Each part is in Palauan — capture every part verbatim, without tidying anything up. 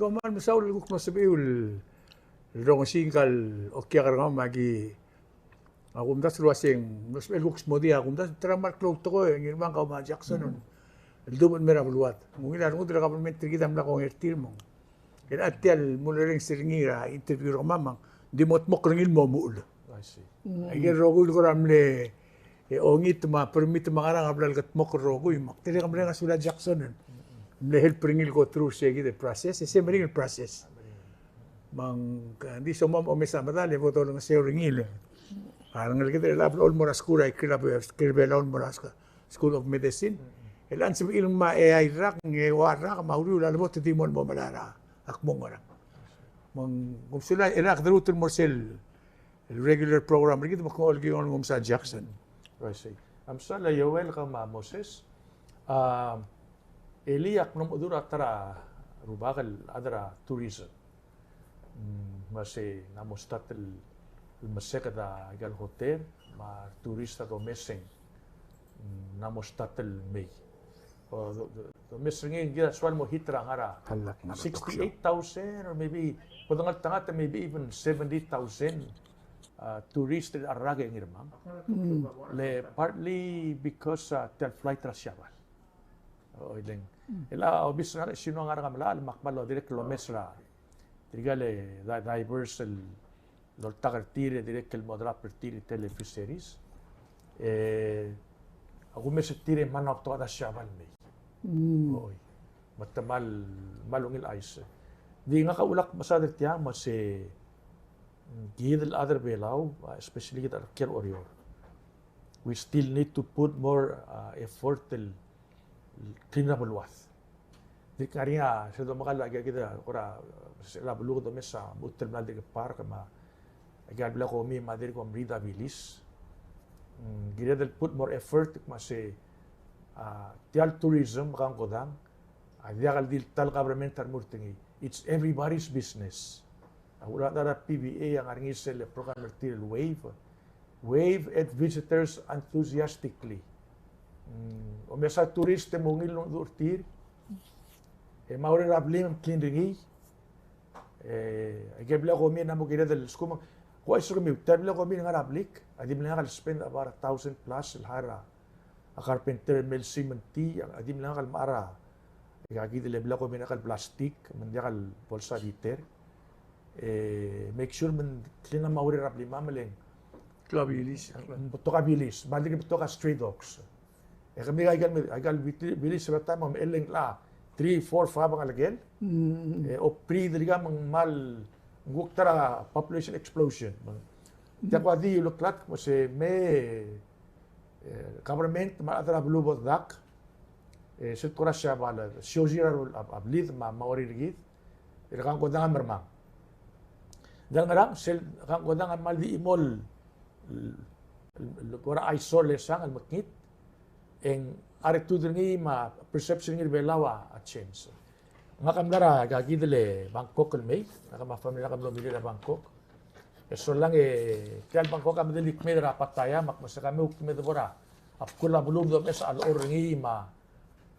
kmal mesaul el kuk mo sebechiu el rongesii ngka el okiak er kemam. Aki, a kumdasu el uaseng, mlo sebechel kuk smodii a kumdasu, te er a kmal klou el tekoi, e Ngirmang, kau me a Jackson, el dubech el mei er a beluad. Ng ungil a rengud el government er kid a mla kongei er tir me ng, e a tia el mle orrenges er ngii er a interview er kemam, me ng di mo dmokl er ngii el mo omuchel. I see. Aike el rokui el kora mle, e, ongit me a permit me a ngerang a bla lekedmokl el rokui, me ak dirrek el mereng a sulir a Jackson el mle help er ngii el go through se kid el process, e se meringel el process. Me ng, e, ng di soam a omes a medal e bo dolengeseu er ngii el, a, rengeleked er chelechang a bla el mo er a skuul er a ikrel a, ikrel a Belau el mo er a skuul, School of Medicine. El chelechang sebechir el ngmai a rak, ng ua rak me a uriul a lebo te di mo el mo melai er a kmo ngerang. Me ng, kom sulang, e a kede lmuut el mo er sel regular program er kid, me ak olengit el omes a Jackson. I see. Am sal a Joel kau me a Moses. A, elii ak mlo mechedur a ta er a rubak el chad er a tourism. Mm, me se ng mo start el, el meseked a ikal hotel, me a tourist a domes e ng, mm, ng mo start el mei. O, do, do, domes er ngii, ng kid a soal mo hit er a ngar er a sixty-eight thousand, or maybe, bo dengeltengat, maybe even seventy thousand, uh, tourist el rak er ngii er kemam. Le partly because, uh, tia el flight er a Siabal. O, ileng. E a obis er ngak, sino ngar er a Ngemelachel, me ak kmal dirrek el omes er tirka el di-, divers el oltak er tir, e dirrek el mo drop er tir el fisheries. E, a kumes er tir e mla mo betok a Siabal el mei. Oi. Me te kmal, kmal ungil chais. Di ngak a ulak mesaod er tiang, me se, mm, kid el chad er a Belau, especially kid el chad er a Oreor, we still need to put more, uh, effort el clean er a beluad. Di ngar er ngii a, se domekall a, aika kid a, kora, se er a beluu e domes a, mechut el mla dirk park me a, aika el blil a komi me a dirk omriid a bilis. Mm, kired el put more effort, me se, a, tia el tourism, me kangkodang, a diak el di el ta el government a remurt er ngii. It's everybody's business. A uchul a ta er a P V A a ngar er ngii sel program er tir el WAVE. WAVE it visitors enthusiastically. Mm, omes a tourist e mo ungil el omecheduch er tir. E mo oureor er a blim e clean er ngii. E, aike el blil a komi a mo kired el lsekum, ko uaisei kemiu, tia el blil a komi el ngar er a blik, a di mle ngak el spend about a thousand plus el hire a a carpenter el mei el simentii, a di mle ngak el mechar a, aika kid el blil a komi el ngar er a plastic, me ng diak el bolsa biter. E, make sure me ng clean a mo oureor er a blimam el ng. Klou a bilis. Ng betok a bilis, me a ldik betok a stray dogs. E kemiu aika el, aika el bit-, bilis er a taem me ng chelechang a three, four, five a ngelekel. Mm. E, obriid er kemam me ng kmal, ng kuk ta er a population explosion. Tia kuk di uleklatk me se me e, government me a rechad er a beluu bo dedak, e, sel kora Siabal, siosi er a, a, a blid me a, me a urerir kid, e le kangkodang a mermang. Ng di ngerang, sel kangkodang a kmal di chimo el, el, el kora eyesore el sang el mekngit, e ng attitude er ngii me a perception er ngii er a Belau a, a change. Ngak a mla er a, aika kid el Bangkok el mei, ngak me a family er ngak a mlo mirruul er a Bangkok. E solang e, tia el Bangkok a medal di kmeed er a Pattaya, me ak mesa kemiu kmeed er a, a bkul a beluu me domes a chelecha el ngar er ngii me a,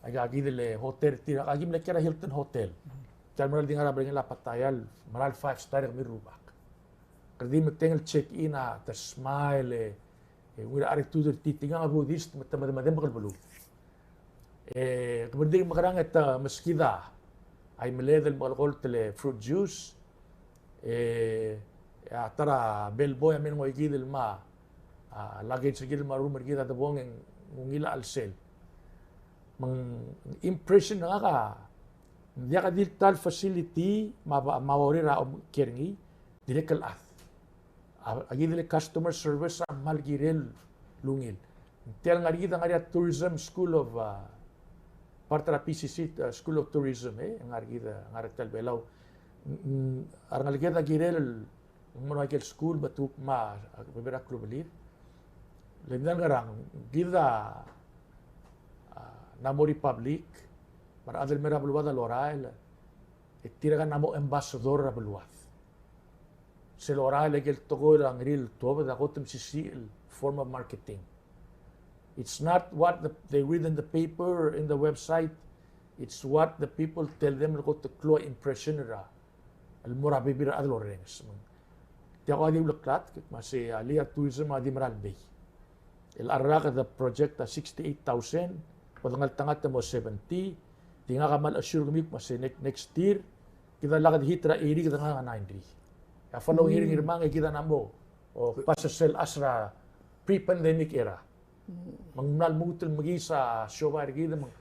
aika kid el hotel er tir, aki mle kiei er a Hilton Hotel. Tia el mera el di ngar er a belngel a Pattaya el mera el five star e kemiu el rubak. Kede di metengel check in a, te smile, e, e, ungil a attitude er tir, tirkang a Buddhist, me te medemedem el beluu. E, ke mera el di mekerang e te meskid a imeled el mekelekolt el fruit juice, e, a ta er a bellboy a mei el ngoikid el mo, a, luggage er kid el mo er a room er kid a debong e ng ungil a chelsel. Me ng impression er ngak a, ng diak di el ta el facility me a, me a urerir a omkiei er ngii, dirrek el chad. A, a kid el customer service a kmal kirel el ungil. Tia el ngar er kid a ngar er ngii a Tourism School of, uh, part er a P C C, uh, School of Tourism, e, ngar er kid, ngar er tia el Belau. Mm, a rengeleked a kirel el mo er a ikel school, me te kuk mo, a, bebil er a klubelir. Le ng di ngerang, kid a, a, ng mo er a public, me a rechad el mei er a beluad a lorael, e tirka a mo ambassador er a beluad. Sel lorael a ikel tekoi er a ngerir el tuobed a kot el mesisiich el form of marketing. It's not what the, they read in the paper, in the website, It's what the people tell them el kot el klou a impression er a, el mo er a bebil er a chad el orrenges. Me ng tia kuk a di uleklatk, me sei a lii a tourism a di mera el mei. El rak er a project a sixty-eight thousand, bo dengeltengat e mo seventy, di ngak a kmal assure er kemiu me sei next, next year, kid a lak di hit er a eighty, kid a ngar er a ninety. A following year, ngii er a mang e kid a mla mo, o, pass er sel as er a pre-pandemic era. Me ng mla lmuut el mekiis a siobai er kid, me ng,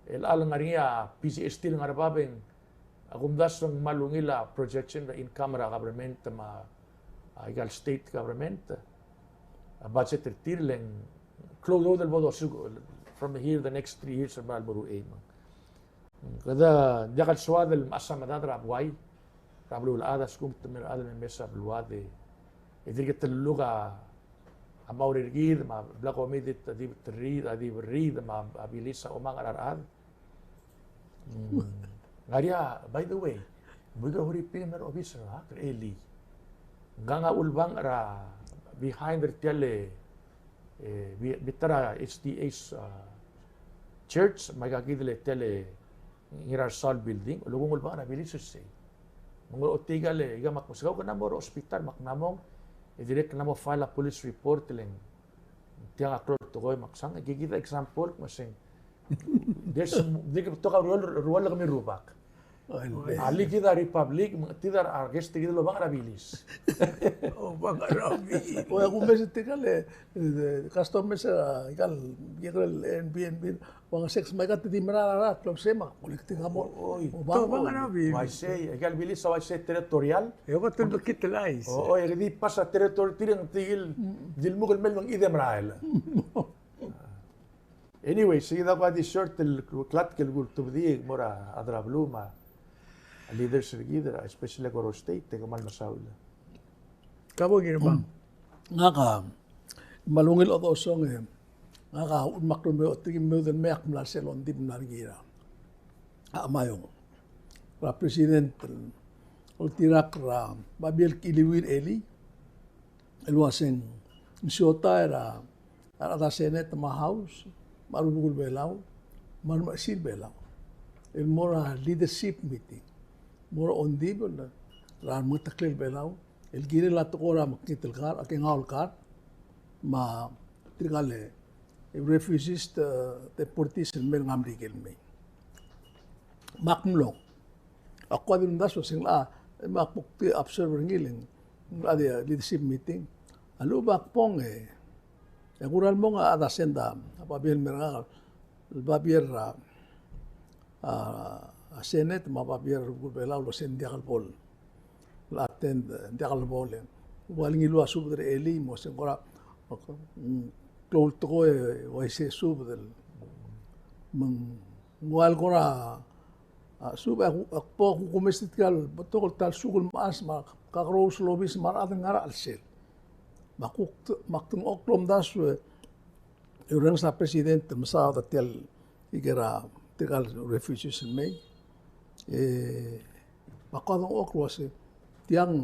el chelecha el ngar er ngii a PGST el ngar er a bab e ng, a kumdasu e ng kmal ungil a projection er a income er a government me a, a, aika el state government, a budget er tir, le ng klou el udoud el bo dosiik from here the next three years el mla mo er uchei. Me ng Kede diak el soad el mechas a medad er a buai er a beluulechad a lsekum te mei a rechad el me mes a beluad e dirk telelluk a maurerir kid me a bla komedit a di beterir, a di berrid me a bilis a omang er a rechad. Mm. Ngar er ngii a, by the way, mo ika huriping me er a obis er ngak er a elii. Ngkang a ulebangch er a behind er tia el, e, bi-, bita er a HDA's, a, church, me aika kid el tia el Ngirarsal building, a lukung ulebangch er a bilis er sei. Me ng ochotii aika el, ika me ak meskau ke mla mo er a hospital, me ak mla mong, e dirrek el mla mo file a police report el ng tiang a klou el tekoi me ak sang, e kid a example, me sei ng There's, di ke betok a rual, rual el kemiu el rubak. Alii kid a Republic, me ng tia a guest er kid el obang er a bilis. Obang er a bilis. O, a kumes tirka el, e, customers, a, ika el, ika el Airbnb, obang sex, me aika te di mera er a, klou sei me a, collecting a mo. Oi. Obang er a bilis. Uaisei, ika el bilis a uaisei territorial. E oba te bekit el chais. O, o, e di pass a territory tir e ng di el, di lmuut el mei me ng di merael. Anyway, sei kid a kuk a di short el klatk el kuk tebedii el mo er a rechad er a beluu me a leaders er kid, especially Koror State, e kmal mesaul. Ka bo kirem. Ngak a kmal ungil chodechosong e ngak a uchul me ak remo, tirke el mei e ak mla er sel ongdibel el mla er ngii er a Maiong er a president el oltirakl er a babier el kiliuir elii el uaseng ng siotai er a a rechad er a Senate me a House, me a rubekul Belau, me a remechesil Belau el mo er a leadership meeting, mo er a ongdibel er a remengeteklel Belau el kirel a tekoi er a mekngit el kar, a kengau el kar, me tirka el refugees, e, deportees el mei er a Merikel el mei. Me ak mlong. Ak kuk di mdasu e ng locha, me ak kuk di observe er ngii el ng locha di leadership meeting. A lechub ak bong e E kuk er a lemong a chad a send a babier el mer ngak, el babier er a, a, a Senate me a babier er a Belau el uaseng diak el bo el attend, diak el bo el. Ua le ngiluu a subed er a elii me uaseng kora, mm, klou el tekoi e uaisei subed el. Me ng ua le kora, a, subed, a, a, bo kumes er tirka el betok el ta el suk el mechas me a kakerous el obis me a rechad el ngar er a chelsel. Me ak kuk, me ak dengchokl el omdasu e, e orrenges a president el mesaod er tia el, ike er a, tirka el refugees el mei. E, me ak dengchokl el uase, tiang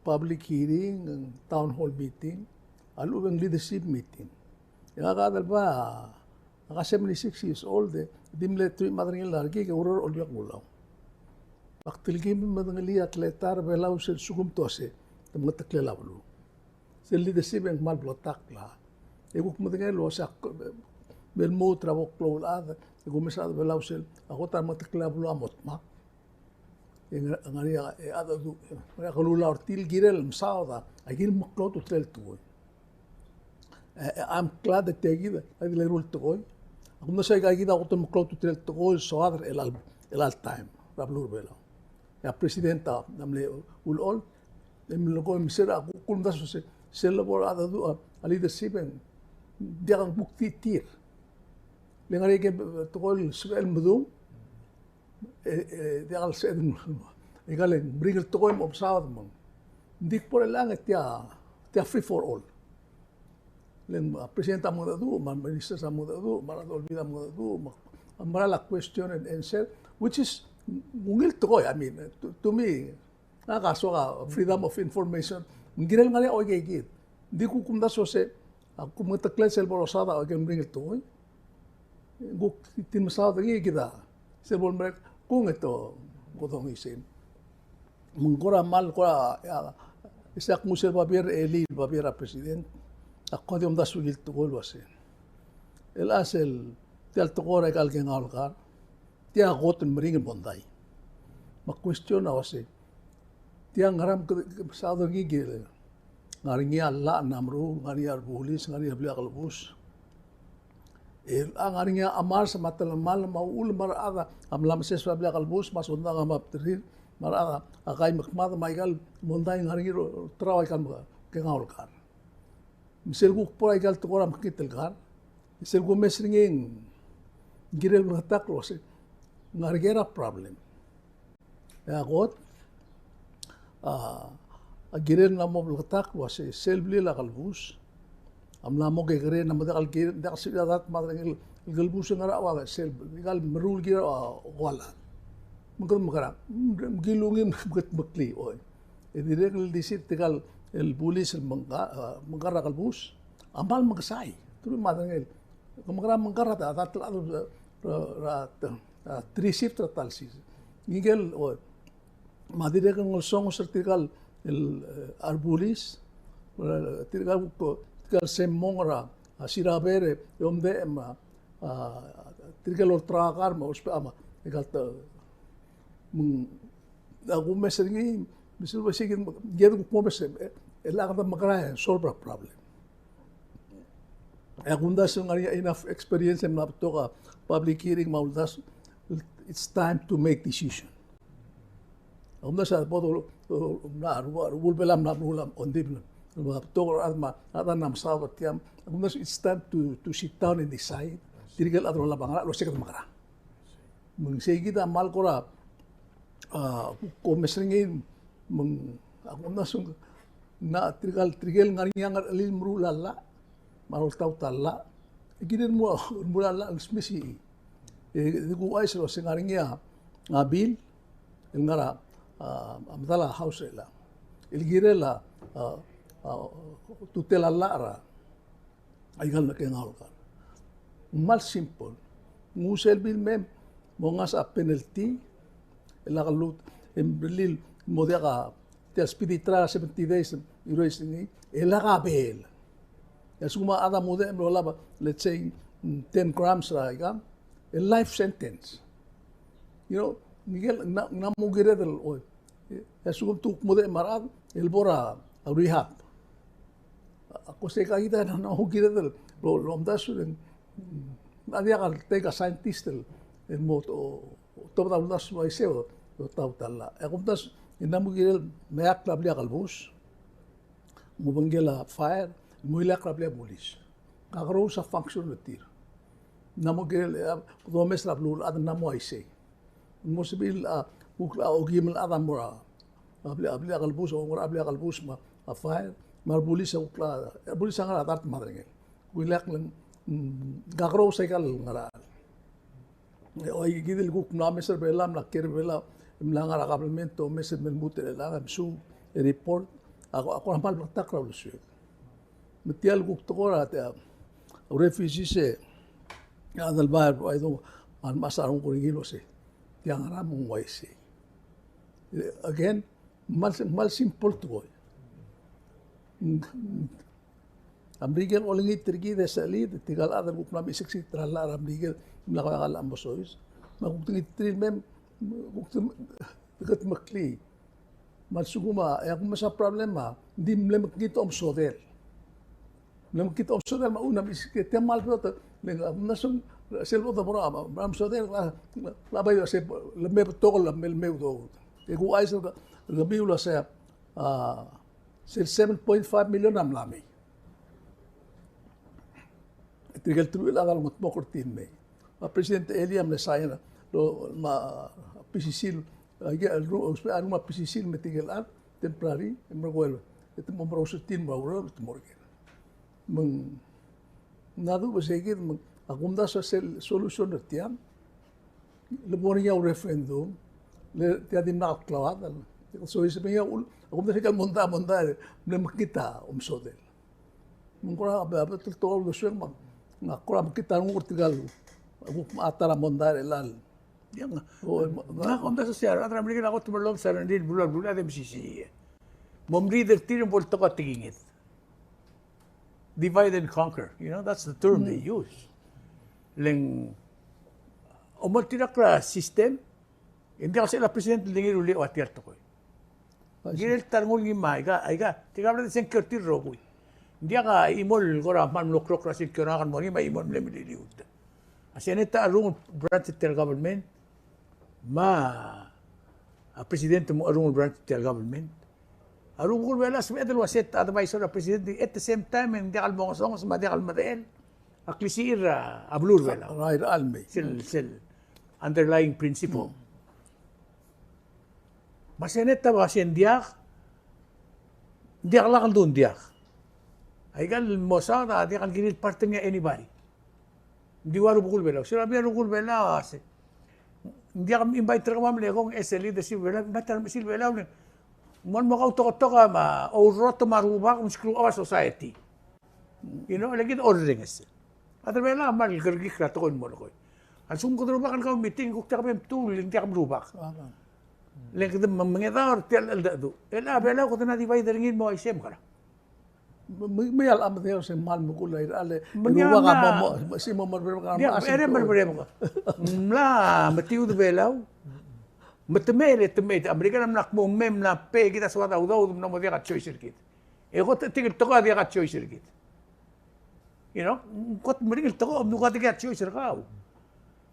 public hearing, town hall meeting, a lechub e ng leadership meeting. E ngak a chad el bai, ngak a seventy-six years old, e di mle three me a derengel a rekik e oureor er a Olbiil er a Kelulau. Me ak telkib el medengelii a teletael er a Belau sel lsekum te uase te mengeteklel a beluu. Sel leadership e ng kmal bleketakl a. E kuk medengei el uase ak, me lmuut er a bo klou el chad, e kumes a rechad er a Belau sel, a kot a remengeteklel a beluu a mo dmak. E ng ngar er ngii a, e, a, a, a, a kelulau er tir el kirel el mesaod a, a kirel meklou a ultutelel el tekoi. E, e, I'm glad that tia kid a di le ruul el tekoi. Ak mlo sei aika kid a kot el meklou a ultutelel el tekoi el soad er chelecha el, chelecha el taem er a beluu er a Belau. E a president a mle ulecholt, e mle ko, e mle se er a kuk, kuk omdasu se, sel lebo er a, a, a leadership e ng diak a kuk di tir. Le ngar er ngii a tekoi el sebechel el medung, e, e, diak el sebeched el, e kmal meringel tekoi me a obsaod me ng di kbo er chelechang e tia, tia free for all. Le ng, a, president a mengedecheduch, me a ministers a mengedecheduch, me a rechad er a Olbiil a mengedecheduch, me a, a mera el question and answer, which is, ng ungil tekoi, I mean, to, to me, ngak a soak a freedom of information, me ng kirel ngar er ngii a choikei kid. Ng di kuk omdasu se, a, kuk mengeteklel sel bo losaod a choikel meringel tekoi. Kuk di mesaod er ngii kid a, Sel bo lemerek, kung e te, ko dongisem. Me ng kora mal, kora, a, isei ak nguu sel babier er a elii, babier er a president. Ak kuk di omdasu er ngii el tekoi el uasei, el chelsel tia el tekoi er aika el kengaol el kar, tia a kot el meringel el mondai. Me a question a uasei, tia ngera me ke, ke, saod er ngii el kirel, ngar er ngii a llach el mla meruul, ngar er ngii a rebulis, ngar er ngii a blil a kelebus. E a ngar er ngii a mars me a telemall me a uchul me a rechad a mla meses er a blil a kelebus me a sodang a mla bderir me a rechad a kaimekmad me aika el mondai el ngar er ngii el olterau aika el me, kengaol el kar. Me sel kuk bo er aika el tekoi er a mekngit el kar, sel kumes er ngii ng kirel bleketakl el uasei, ngar er ker a problem. E a kot, a, a kirel mla mo bleketakl el uasei sel blil a kelebus a mla mo kekerei, ng mo diak el kirel, diak el sebechir a dart me a derengel el kelebus el ngar er a ua sel, aika el meruul el kirel a ua llach. Me kede mekerang, me ki lungil me kede meklii, oi. E dirrek el di sel tirka el bulis el mengka, a, mengkar er a kelebus a mal mekesai. Teruich me a derengel. Ke mekerang, mengkar er a ta, ta, ta, ta, ta, ta, three shift er a ta el sils. Ngikel, o, me a dirrek el ngesonges er tirka el, el, e, a rebulis, e, tirka el, tirka el sel mong er a, a, siraber e omdechem, a, tirka el olterau a kar me a ousbech a, me, ika el te, me ng, a kumes er ngii, me sel uasei kid, kid kuk mo mes, e, e, el chad a mekerang e solve er a problem. E a kumdasu e ng ngar er ngii a enough experience e mla betok a public hearing me a uldasu, it's time to make decision. A kumdasu a bo do, do, mla, ru, ru, Belau a mla, mla, mla, ongdibel, mla betok a rechad me a, a rechad a mla mesaod er tiang. A kumdasu it's time to, to sit down and decide. Tirke el chad el olab a ngerang, el uasei kede mekerang. Me ng sei kid a mal kora, a, kumes er ngii, me ng, a kumdasu ng, ng tirka el, tirke el ngar er ngii a ngerchelir el meruul a llach, me a roltaut a llach. E kirel mo, meruul a llach el smisichii. E, e di kuchais el uasei ng ngar er ngii a, a bill, el ngar er a, a, a medal a House er chelechang. El kirel a, a, a, ultutelel a llach er a aika el mekengaol el kar. Ng mal simple. Nguu sel bill me mo ngasech a penalty, e lak lluut, e mrellii el mo diak a, tia el speedy trial seventy days, e raise er ngii, e lak a bail. E a lsekum a chad a mudechem el olab, let's say, mm, ten grams er a ikang, e life sentence. You know, ngikel, ng mla, ng mla mo kired el, oi, e a lsekum te kuk mudechem a rechad, el bo er a rehab. A ko sei ka kid a ng mla mo kired el, lo, lomdasu e ng, a diak el take a scientist el, el mo to, to, tobed a uldasu el uaisei, o, o taut a llach. E a kumdasu, e ng mla mo kired el meakl er a blil a kelebus, mo obengkel a fire, mo ileakl er a blil a bulis. Kakerous a function er tir. Ng mla mo kired el, e, domes er a beluulechad, ng mla mo uaisei. Ng mo sebechir a, kuk a okeim el chad a mo er a, a blil, a blil a kelebus, a onger er a blil a kelebus me a fire, me a rebulis a kuk a, a rebulis a ngar er a dart me a derengel. Kuk ileakl el, mm, kakerous aika el ngerachel. E, oi, kid el kuk mla omes er Belau, mla kiei er Belau, mla ngar er a kabelment, omes el me lmuut er chelechang, e msub, e report, a ko, a kora mal bleketakl er a uldesuek. Me tia el kuk tekoi er a, tia, a refugees e, a delbai, a idung, a mechas a renguk er ngii el uasei, tia ngera me ng uaisei. Again, mal, mal simple tekoi. A Merikel a olengit er kid e sechelid, tirka el chad el kuk mla mesiksik er a llach er a Merikel, mla ko er a llach el mo soiseb. Me a kuk dengitterir el mei, kuk te, te kutmeklii. Me a lsekum a, e a kumes a problem a, ng di mle mekngit a omesodel. Mle mekngit a omesodel me a uchul me a mesiksik, e tia mal beot, le ng, a, ng soak sel bo de mo er a, a, omesodel, a, a, a bai se, le mei betok, le mei, le mei udoud. E kuk uaisei, le mei el uasei, a, sel seven point five million a mla mei. Tirke el teruich el chad a longetmokl er tir el mei. Me a President Eli a mle sign, lo, me a PCC, a, aike el ru, ousbech a rengum a PCC el me tirke el chad, temporary, e merekong, e te mo merous er tir el mo er a ureor, e te mo er ker. Me ng, ng duubech sei kid, me ng, a kumdasu a sel solution er tiang, le bo er ngii a referendum, le tia dimlak el klauchad, le soiseb er ngii a uchul, a kumdasu aike el mondai, mondai, mle mekngit a omesodel. Me ng kora, a, a, betok el tekoi el uldesuek me ng, ng kora mekngit a renguk er tirka el, a kuk mechar a mondai er chelechang. Ia, ng, o, ng, ngak a omdasu el uasei a rechad er a Merikel a kot el mo lobes a rengrir el beluu, beluu a di mesisiich. Mo meriid er tir me bo el tekoi a tekinged. Divide and conquer, you know, that's the term they use. Le ng, omoltirakl er a system, e ng diak el sebechel a president el di ngii el rullii a ua tia el tekoi. Ng kirel ta el nguu el ngii me aika, aika, tirka el mla sengkio er tir el rokui. Ng diak a chimo el kora kmal mlo klokl er a sengkio er ngak el mo er ngii me a chimo el mle mililiut. A Senate a cherrungel el branch er tia el government, me a president a mo cherrungel el branch er tia el government. A rubekul Belau a sebeched el uasei te advisor er a president, at the same time, e ng diak el mongesonges me a diak el medechel a klisichir a beluu er a Belau. Right, almei. Sel, sel underlying principle. Me a Senate a uasei ng diak, ng diak lak el du ng diak. Aika el mo saod a diak el kirir el pardon er ngii a anybody. Ng di ua rubekul Belau. Sel a bai a rubekul Belau a se, ng diak invite er kemam el kmo ng as a leadership er a Belau, invite er a remechesil Belau le ng mo, mo kautoketok me a ourrot me a rubak me ng screw up a society. You know, le kid a orrenges. A rechad er a Belau a kmal kerekikl er a tekoi el molekoi. A lsekum kede rubak el kau meeting, kuk diak bem tuu, le ng diak merubak. Le kede me, mengedaol er tia el cheldecheduch. El a Belau kede mla divide er ngii el mo uaisei me kora. Me, me, me a lemedengei el uasei kmal mekul a irechar el, me ng rubak a mla mo, mo, si mo mereberebek a, diak, a, ere mereberebek. Ng mla metiud a Belau. Me te mei, le te mei, a Merikel a mla kmo me mla pay, kid a soad a udoud, me ng mo diak a choice er kid. E kot e tirke el tekoi a diak a choice er kid. You know, kot meringel tekoi, me ng ko diak a choice er kau.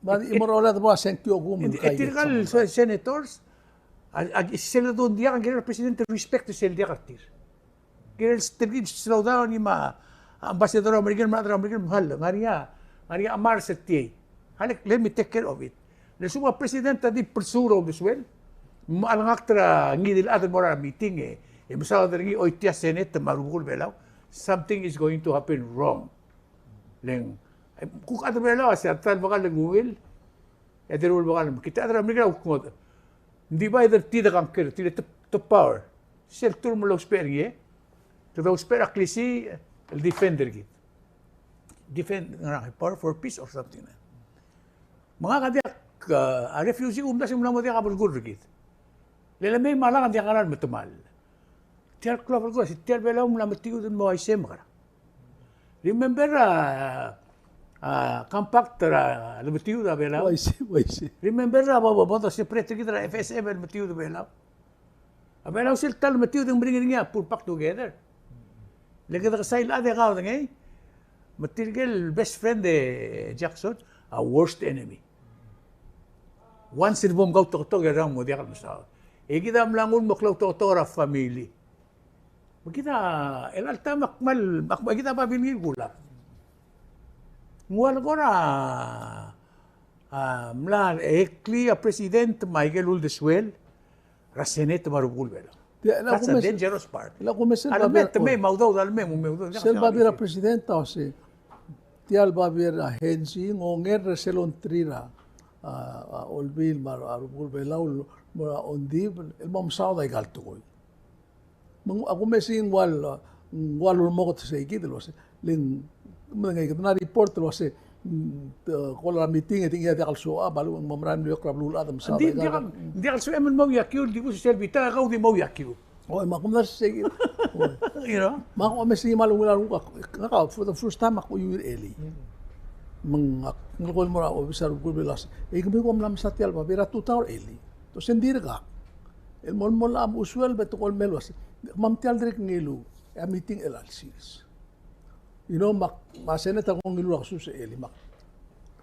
Me a di mo er a olab a sengkio a kuum, e tirka el se-, senators, a, a, sel ledu ng diak, ng kirel a president el respect er sel diak er tir. Kirel tir el slow down, e me a ambassador er a Merikel, me a rechad er a Merikel, me hal, ngar er ngii a, ngar er ngii a Mars er tiei. Hal, let me take care of it. Le lsekum a president a di pursue er a uldesuel, me a lengakt er a ngii di el chad el mo er a meeting e, e mesaod er ngii, oi, tia Senate me a rubekul Belau, something is going to happen wrong. Le ng, e, kuk chad er a Belau a se a ta el bekall el nguu el, e a di rubekall, me kid a chad er a Merikel a kuk ngodech. Ng divide er tir e conquer, tir e te, te power. Sel term el lousbech er ngii, e kede ousbech er a klisiich el defend er kid. Defend, ngerang, power for peace or something. Me ngak a diak, a, a refugee, um, dasi mla mo diak a belkul er kid. Le le mei me a lak ng diak a ngera el metemall. Tia el klou a belkul, se tia el Belau a mla metiud el mo uaisei me kora. Remember a, a, compact er a, le metiud a Belau? Uaisei, uaisei. Remember a bo, bo, bo doseparate er kid er a F S M el metiud a Belau? A Belau sel ta el metiud e ng meringel er ngii a pull back together. Le kede kesai el chad e kaodengei, me tirke el best friend er a Jackson a worst enemy. Once el bo mkautoketok e ng mo diak el mesaod. E kid a mla nguu el mo klautoketok er a family. Me kid a, el alta me ak kmal, ak, kid a babilngir el kulab. Ng ua le kora, a, mla eklii a president me aike el uldesuel er a Senate me a rubekul Belau. That's a dangerous part. A leme te mei me a udoud, a leme me udoud. Sel babier a president a uase, tia el babier a hensi, ng onger er sel ongtir a, a, a Olbiil me a rubekul Belau, mo er a Ondibel, el mo mesaod aika el tekoi. Me ng, a kumes e ng ua, ng ua lulmokot sei kid el uase, le ng, me ng, kede mla report el uase, mm, te, ko er a meeting e te ngii a diak el show up, a lechub e ng mo merael el meliokl er a beluulechad me ng diak, diak el show up el mo iakiu, el dibus sel bitang e kau di mo iakiu. Oi, me a kumes sei kid. Oi. You know? Me a kumes e ng kmal ungil a renguk, ngak a, for the first time ak ouiu er a elii. Me ng, ak ngelekoi el mo er a obis er a rubekul Belau el uase, e kemiu ko mla mesa tia el babier er a tutau er a elii. Te uase ng dirkak. El mo, mo llach a mo usuel, be te ko el mei el uase, kemam tia el dirk ngiluu, e a meeting el a lsils. You know, me a, me a Senate a ko ngiluu er a kesus er a elii, me a,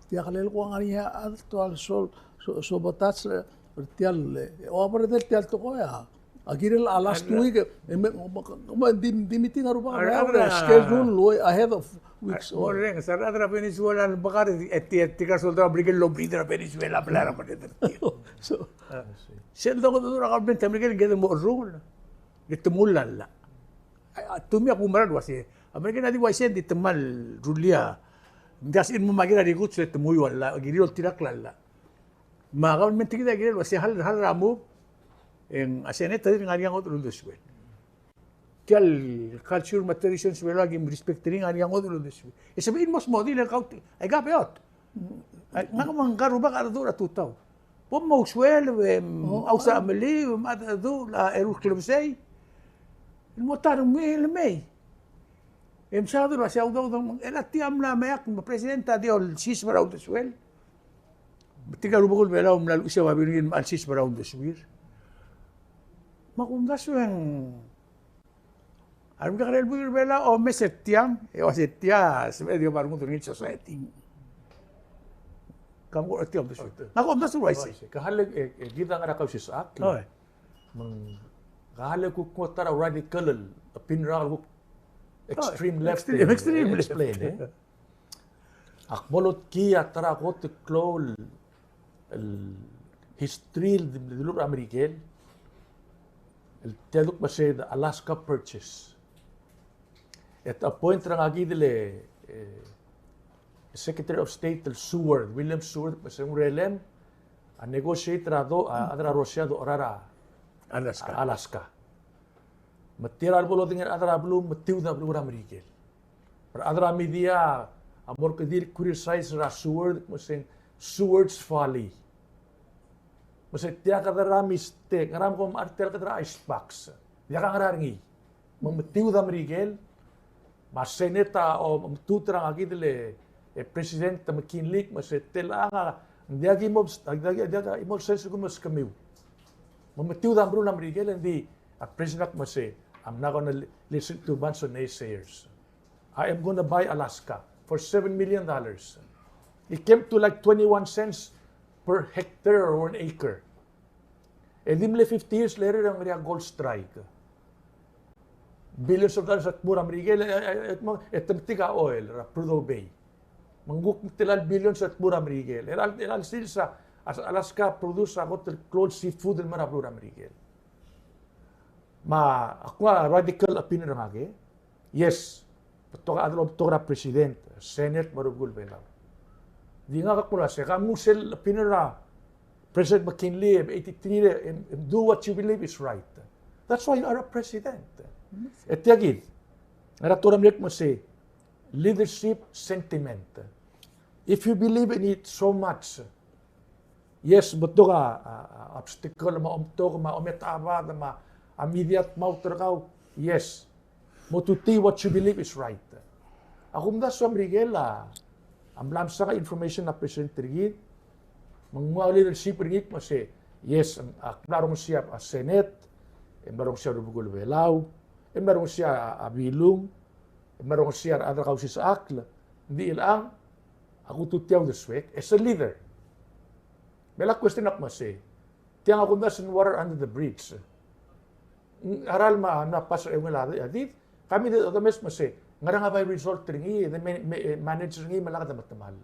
tia kele ko ngar er ngii a chad el ua el so, so, sabotage er tia el, e, ua brother, tia el tekoi a, a kirel a last week, e, me, me, me, di, di meeting a rubak, a, a, a, schedule, a, ahead of weeks. Morrenges, a rechad er a Venezuela el bekar, e, e, e, tirka el soldau er a Merikel el obleed er a Venezuela, bla, er a Merikel. So, sel dongedecheduch er a government er a Merikel, kede mo cherrungel, kede mo llach. A, a, to me a kumerang el uase, a Merikel a di uaisei, ng di te kmal rullii a, ng di a sebechir el mo makir a recruits e te mo ua llach, kirir oltirakl a llach. Me a government er kid a kirel el uase hal, hal er a move, e ng a Senate a dirk ngar er ngii a ngodech el uldesuel. Tia el culture me a traditions er a Belau a kim respect er ngii, ngar er ngii a ngodech el uldesuel. E sebechir el mo smodii el kaut, aika a beot. Ngak me ngka el rubak a redu er a tutau. Bo mousueleb, e m-, oh, ausa, oh, meli, e m-, a, a, du, a, eru el klebesei. El mo ta er ngii el mei. E msa du el ua se a udoud, el a tia mla meak, me a president a di olsiseb er a uldesuel. Me tirka el rubekul Belau a mla luchesii a babilngel me a lsiseb er a uldesuir. Me a kumdasu e ng a remekekerei el buil er Belau a omes er tiang, e ua se tia, sebeched el di oba rengud er ngii el society. Ka mo er tiang, omes er tiang. Ng omes er uaisei. Ka hale, e, e, kid a ngar er a Kausisechakl. Oi. Me ng, ka hale kuk nguu a ta er a radical el opinion er ngak el kuk extreme left, extreme, e, extreme left. Explain, e. Ak mo lotkii a ta er a kot el klou el, el history el di, di lmuut er a Merikel, el tia el kmo se the Alaska Purchase. E te appoint er ngii kid el, e, Secretary of State el Seward, William Seward, me se ng urerem a negotiate er a do, a, a rechad er a Russia a doruul er a Alaska. Alaska. Me tia el bo lodengei a rechad er a beluu, me tiu a beluu er a Merikel. Me a rechad er a media a mo er kid el criticize er a Seward, me se ng Seward's folly. Me se tia kede er a mistake, ngera me kom mechar tia el kede er a ice box. Diak a ngerang er ngii. Me metiud a Merikel, me a Senate a, o, mtut er ngii kid el, e, President McKinley, me se tia el ngar, ng diak ki mo, ng diak, diak ki mo sens el kmo meskemiu. Me metiud a meruul a Merikel, e ng di a President me se, "I'm not gonna li-, listen to bunch of naysayers. I am gonna buy Alaska for seven million dollars." It came to, like, twenty-one cents per hectare or an acre. E di mle fifty years later e ng ngar er ngii a gold strike. Billions of dollars a tmuu er a Merikel, e, e, e, e te metik a oil er a Prudhoe Bay. Me ng kuk tia el billions a tmuu er a Merikel. E a, e a sils a, a Alaska produce a kot el klou el seafood el mei er a beluu er a Merikel. Me a kuk a radical opinion er ngak e, yes, betok a chad el omtok er a President, Senate, me a rubekul Belau. Di ngak a kmo el uase, ka nguu sel opinion er a President McKinley, e, eighty-three, e, e, do what you believe is right. That's why you are a president. E tia kid, ngar er a tekoi er a Merikel me se, leadership sentiment. If you believe in it so much, yes, betok a, a, a obstacle me a omtok me a ometechebad me a media a dmaut er kau. Yes. Mo tutii what you believe is right. A kumdasu a Merikel a, a mla msang a information a president er kid, me ng nguu a leadership er ngii me se, yes, a mla rongesii a Senate, e mla rongesii a rubekul Belau, e mla rongesii a, a Bilung, e mla rongesii a rechad er a Kausisechakl, ng di chelechang, a kututii a uldesuek, as a leader. Me a question a kmo se, tiang a kumdasu ng water under the bridge. Ng, a ralm a mla pass er a eungel a di-, a did, kemiu di domes me se, ngerang a bai result er ngii, e de ma-, ma-, e manage er ngii me lak de metemall.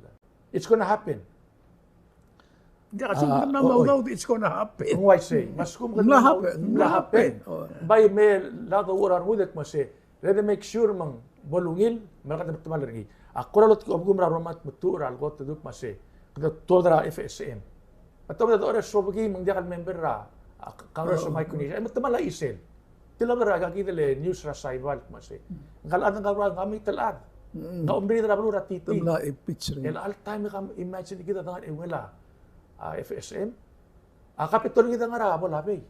It's gonna happen. Ng diak a lsekum kede mla mo udoud, it's gonna happen. Ng uaisei, me a lsekum kede mla happen. Mla happen. Bai me lak de uchul a rengud e kmo se, le de make sure me ng bo lungil, me lak de metemall er ngii. A kora lotkii a obengkem er a Roma me te, er a lekot e duk me se, kede tuobed er a F S M. Me te obengkel a Sobekii me ng diak el member er a, a, Congress of Micronesia. E metemall a chisel. Te lebo er a kid el news er a Saipan me se, ngka el chad, ngka el chad, ngka el chad. Ng omriid er a beluu er a titi. Te mla impeach er ngii. El all time, kam imagine kid a dengar er a eungel a, a, F S M. A capital er kid a ngar er a Pohnpei.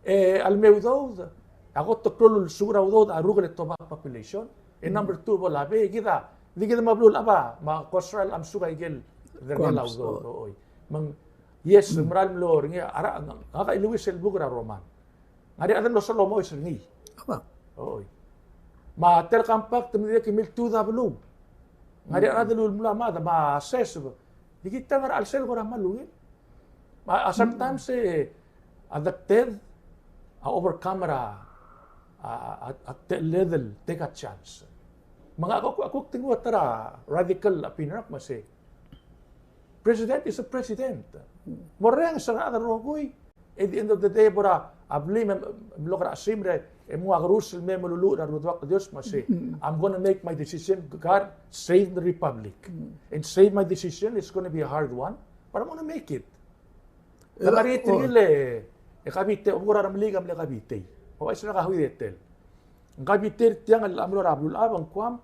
E a leme udoud, a kot el klou el lsekum er a udoud a rokui el tobed a population. E number two Pohnpei, kid a, di kid me a beluulechad me a Kosrael a msuk a ikel derengel a udoud. Oi. Me ng, yes, mera el mlo er ngii, a, a, ngak a iluis el buk er a Roma. Ng ngar er ngii a chad el mlo sel omoes er ngii. Oi. Me a tia el compact me ng dirrek el miltiud a beluu. Ng ngar er ngii a chad el ulemolem a mad, me a seseb. Di kid a ngar er a chelsel kora mal ungil. Me a, a sometimes e, a dekted a overcome er a, a, a, a techelled el take a chance. Me ngak a kuk, a kuk di nguu a ta er a radical opinion er ngak me se, president is a president. Morrenges er a rechad el rokui. At the end of the day, bo er a blim e mlo er a chesimer e mo ua kerus el mei me luluuch er a Rubak el Dios me se, I'm gonna make my decision, God, save the republic. And save my decision, it's gonna be a hard one, but I'm gonna make it. E ngar er ngii tirke el, e, kabitei, obengkel a Remeliik a mle kabitei. Me a uaisei e ng kahuid e tel. Ng kabitei er tiang el mlo er a beluulechad, ng Guam,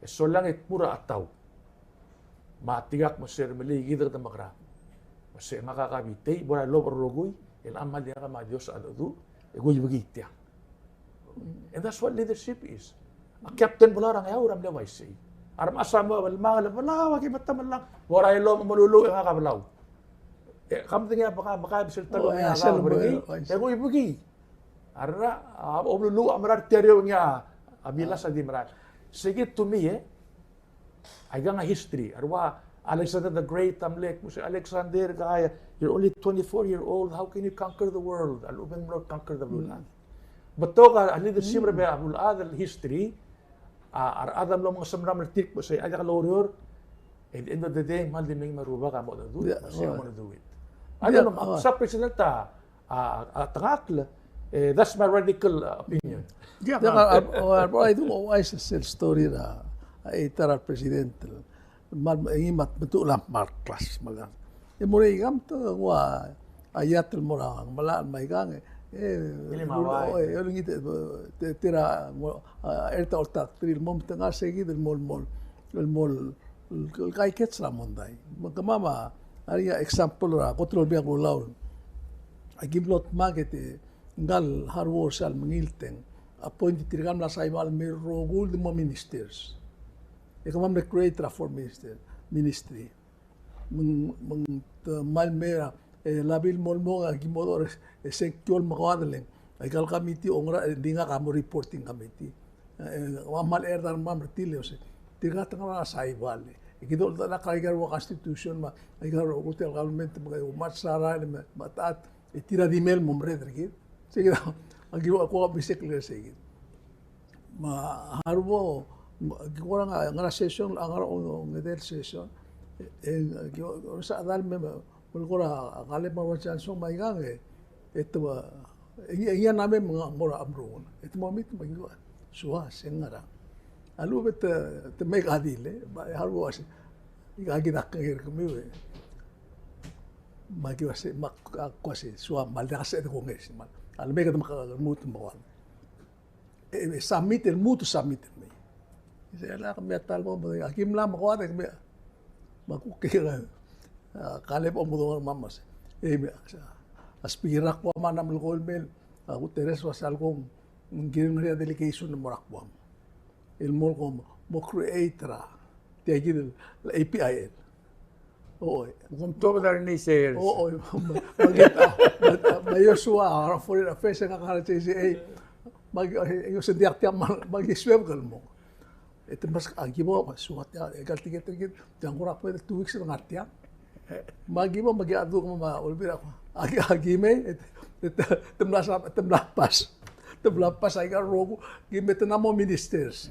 e solang e tmuu er a chetau. Me a tirkak me se Remeliik, kid a kede mekerang. Me se ngak a kabitei, bo er a lobech el rokui, el kmal di ngak me a Dios a dedu, e kuibekii tiang. And that's what leadership is. A captain a blo er a Ngeaur a mle uaisei. A remechas a mo belmang el Belau, aki metemall, bo er a elomech el meluluuch e ngak a Belau. E, ke medengei a beka, beka e sel talong e a sel Belau, e kuibekii. A rra, a, omeluluuch a mera er tia er eou e ngii a, a milas a di mera. Sei kid to me, e, Aikang a history. A rua Alexander the Great a mle, kmo se Alexander, guy, you're only twenty-four year old, how can you conquer the world? A lechub e ng mlo conquer the world. Betok a leadership er a beluulechad el history, a, a rechad a mlo mengesemram er tir, kmo se a diak loureor, at the end of the day, kmal di mei me a Rubak a mo dedu, yeah, se a mo dedu it. I don't know, sa president a, a, a tengakl, e, that's my radical, uh, opinion. Diak, a, a, a, a, I do always sel story er a, a, ta er a president. Mal, e ngii me a, me te ulam mal klas, mal. E mo er eim te ua, a iat el mo er a, me a, me aikang, e, e, e, olengit, e, te, te er a, mo, a, er ta oltak, tir el mo, me te ngar sei kid el mo, el mo, el mo, el kaikets er a mondai. Me kemam a, a, example er a, kot el Olbiil er a Kelulau. Aki mlo dmak e te, ngkal hard work sel mengiil teng. Appoint tirka el mla saibal me rokui el di mo ministers. E kemam mle create er a four minister, ministry. Me ng, me ng te kmal mei er a, e, labil mo el mo, aki mo dechor, e, sengkio el mekoad el, e, aikal committee, ongera, e, di ngak a mo reporting committee. E, a kmal er a rengmam er tir el ua se, tirka te ngar er a saibal. E kid a doldak er aika el ua constitution me a, aika el rokui el government me a, me a sara, me a, me a, e tir a di mei el mo merreder er kid. Sei kid a, aki ua ko a bisek le sei kid. Me a harau, aki kora ngar er a session, a ngar er a ongedei el session. E, e, aki ua, ua sa dal me, me, me kora, a Kaleb me a Johnson me aikang, e, e te ua, e, e, e a name me ng mo er a mrung. E te mo meet me aki ua, sua, se ngar er a. A lechub e te, te mei ka di le, me a harau a se, aki dak er kemiu, e. Me aki ua se, me ak ua se, sua, me a lak se de kongei, se me a lak me kede me lmuut me a uang. E, e, submit, el lmuut, submit, el mei. Se lak me a ta el mo, me aki mla me a uang, me, me a kuk, a, Kaleb a mo dongor me a mesa. E, me, a, a speaker er a Guam a mla melekoi el mei, a Guterres a ua se a leko ng kirel ngar er ngii a delegation el mo er a Guam. El mo, mo, mo create er a tia kid el A P I L. Oi. Kom tobed er ngii sel. Oi, me, me, me, me Joshua, a foreign affairs, e ngak a J C A. Me, e, e, Joshua diak tia, me, me Joshua el mo. E te mes, aki bo, Joshua tia, e kal tiket er kid, tia ng kora kmo two weeks el ngar tiang. Me aki bo, me aki a duk me a Olbiil er a, aki, aki mei, e te, e te, te mla sa, te mla pass. Te mla pass aika el rokui, ki mei te mla mo ministers.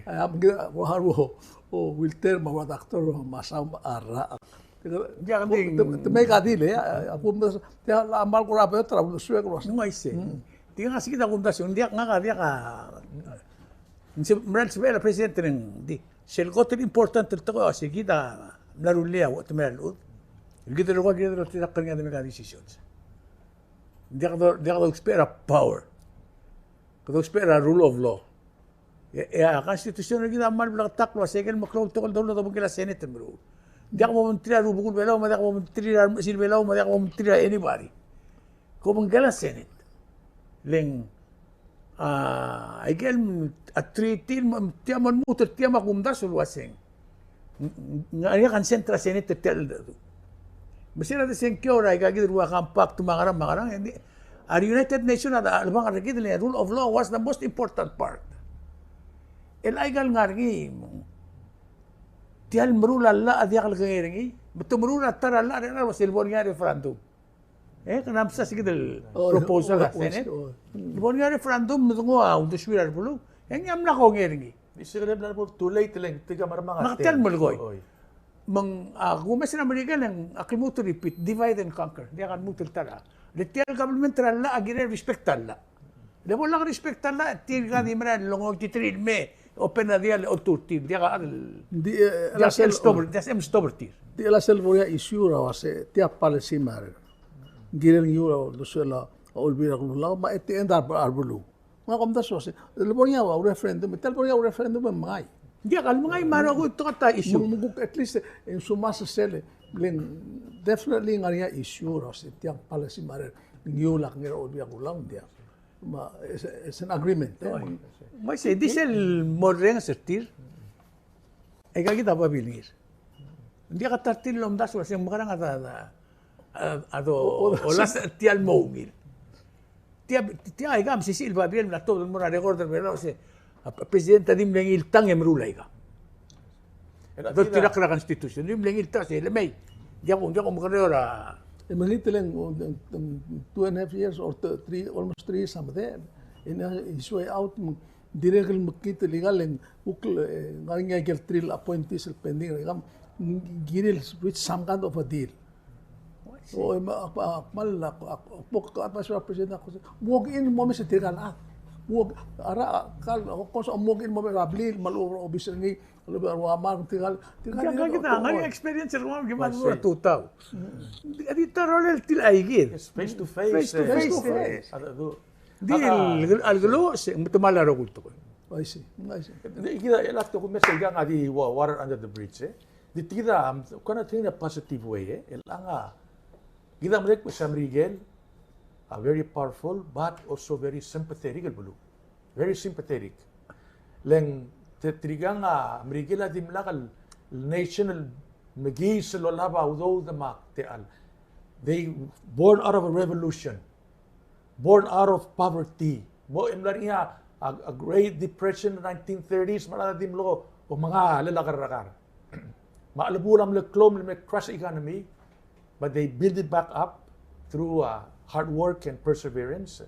A, me aki, a, harau, o, Wilter, me a Doctor, me a Sam, a rra. Te, te, te mei ka di le, a, a, kum, te, a, a mal kora beot er a uldesuek el uase. Ng uaisei. Tia ng sei kid a kumdasu, ng diak, ngak a diak a, ng se, mera el sebechel a president er ngii, di, sel kot el important el tekoi a se kid a mla rullii a uchetemel a llechul. El kid el rokui a kired el oltirakl er ngii a de make a decisions. Ng diak do, diak dousbech er a power. Kede ousbech er a rule of law. E, e a constitution er kid a kmal bleketakl el uase ikel meklou el tekoi el doulul a dobengkel a Senate el meruul. Ng diak bo mengterir a rubekul Belau, me a diak bo mengterir a remechesil Belau, me a diak bo mengterir a anybody. Kobengkel a Senate. Le ng, a, aikel, a treaty, me tia mo lmuut er tia me a kumdasu el uaseng. Ng, ng, ng, ng consent er a Senate er tia el dedu. Me se er a de sengkio er aika kid el ua compact me a ngerang me a ngerang, e ng di, a United Nations a, a chelebangel er kid el rule of law was the most important part. El aika el ngar er ngii, tia el meruul a llach a diak lekengei er ngii, me te meruul a ta er a llach er a, el uase el bo er ngii a referendum. E, kede mesa se kid el proposal er a Senate. El bo er ngii a referendum me denguu a uldesuir a rebeluu. E ngii a mla kongei er ngii. Di se kede mla bo too late le ng tirka a mermang a tang. Me ak tia el melekoi. Me ng, a, kumes er a Merikel e ng, ak lmuut el repeat, divide and conquer. Diak a lmuut el ta er a. Le tia el government er a llach a kirel respect a llach. Le bo lak respect a llach, tirka di mera el longoititerir el me open a diall el oltuu er tir, diak a, diak a sel stop, diak a sel stop er tir. Di el a sel bo er a issue er a uase tia policy matter. Ng kirel ngiu er a uldesuel a Olbiil er a Kelulau, me a at the end a rebeluu. Ngak a omdasu el uase, le bo er ngii a referendum, tia el bo er ngii a referendum e mengai. Diak a lemengai me a rokui el tekoi er a issue. Me ng kuk at least, e ng sumas sel, Le ng definitely ng ngar er ngii a issue er a se tiang policy me a rengmiu el kngar er a Olbiil er a Kelulau, ng diak. Me a, it's, it's an agreement, e. Me sei, di sel morrenges er tir. Aika kid a babilngir. Ng diak a ta er tir el omdasu el se ng mekerang a, a, a, a do, o, o, olasech er tia el mo ungil. Tia, tia aika a mesisiich el babier el mla tuobed el mo er a record er a Belau el se, a, a president a di mle ngii el tang e meruul aika. A doltirakl er a constitution, di mle ngii el tang el se, le mei. Diak, diak omekerreu er a. E me ngii teleng, o, ng, ng, two and a half years or th-, three, almost three years a medechel. E ng, his way out, me ng dirrek el mekngit el ikal e ng kuk, e, ngar er ngii a ikel three el appointees el pending er aika, ng kirir el reach some kind of a deal. O, e, me ak, ak, ak, mal, ak, ak, ak, ak, advice er a president, ak, walk in mo mesa tirka el chad. Walk, a rechad, kal, of course, walk in mo mesa er a blil, me a lechub e obis er ngii, a lechub e a rua me tirka el, tirka el, kid a ngar er ngii a experience er kemam el mo er a tutau. Di ta rolel tia el aikid. Yes, face to face, face to face, e. Di el, el, el, el, se, me te mal a rokui el tekoi. I see, I see. Di kid a, el ak tokui el mesa ikang a di wa-, water under the bridge, e. Di kid a, um, kind of think in a positive way, e. El ngar, kid a medengei el kmo se a Merikel a very powerful, but also very sympathetic el beluu. Very sympathetic. Le ng te-, tirkang a Merikel a dimlak el nation el mekiis el olab a udoud me a techall. They born out of a revolution. Born out of poverty. Mo, e mla er ngii a, a, a Great Depression, nineteen thirties, me a rechad a di mlo, o, menga a lak er a kar. Me a chelebuul a mle klou el me crash economy, but they build it back up through, uh, hard work and perseverance.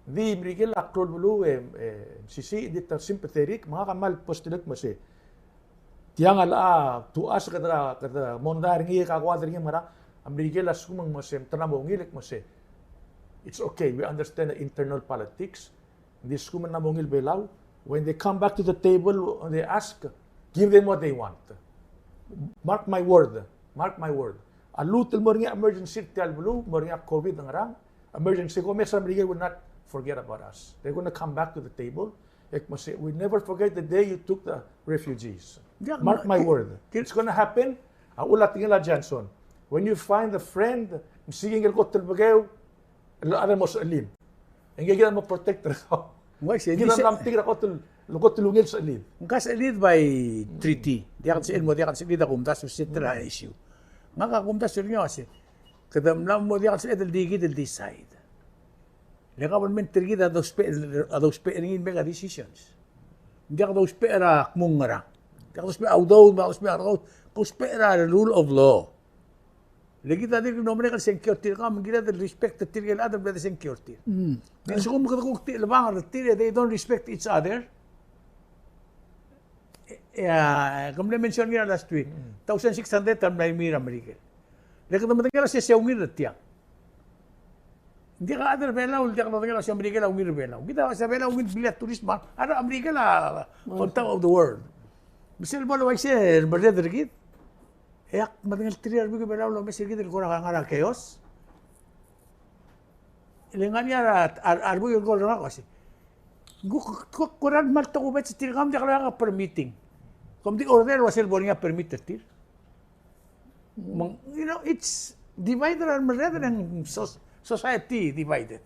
Di Merikel a klou el beluu e, e, mesisiich, di ta sympathetic, me ngak a kmal post el kmo se. Tiang a locha, to us, kede, kede mondai er ngii, e kakoad er ngii, me a, a Merikel a lsekum ng mo se, te mla mo ungil, e kmo se. It's okay, we understand the internal politics. Ng di lsekum ng mla mo ungil Belau, when they come back to the table, when they ask, give them what they want. Mark my word, mark my word. A lluut el mo er ngii a emergency er tia el beluu, mo er ngii a COVID ngerang, emergency, ko mesa er a Merikel will not forget about us. They're gonna come back to the table. E kmo se, we never forget the day you took the refugees. Yeah, mark my word. It's gonna happen. A uchul a tekingel a Johnson. When you find a friend, msiik ngii el kot el bekeu, el chad a mo sechelim. E ngii kid a mo protect er kau. Ng uaisei, kid a mla metik er a kot el, kot el ungil sechelim. Ng ka sechelid by treaty. Diak el sechelid, mo diak el sechelid a kumdasu er se er a issue. Ngak a kumdasu er ngii a se, kede mla mo diak el sechelid el di kid el decide. Le government er kid a dousbech, a dousbech er ngii el make a decisions. Ng diak dousbech er a kmo ngerang. Ng diak dousbech a udoud, me a dousbech a rekout, dousbech er a rule of law. Le kid a dirk mlo merek el sengkio er tir, ka me ng kired el respect er tirke el chad el bla desengkio er tir. Mm. Di lsekum kede kuk di chelebangel er tir e they don't respect each other. E, e, a, ke mle mention er ngii er a last week. Mm. Thousand six hundred a mla er ngii er a Merikel. Le kede medengei el se se ungil er tiang. Ng diak a chad er a Belau el diak lodengei el se a Merikel a ungil er a Belau. Kid a se a Belau a ungil el blil a tourist, me a, a Merikel a on top of the world. Me sel bo le uaisei el merreder er kid. E ak medengei el tir a rebuik er a Belau el omes er kid el kora ngar er a chaos. Le ngar er ngii a, a, a rebuik el kora ngak a se, ng kuk, kuk kora kmal tokubets er tirka me diak loia a permitting. Kom di order el ua sel bo er ngii a permit er tir. Me ng, you know, it's divided and merreder and so-, society divided.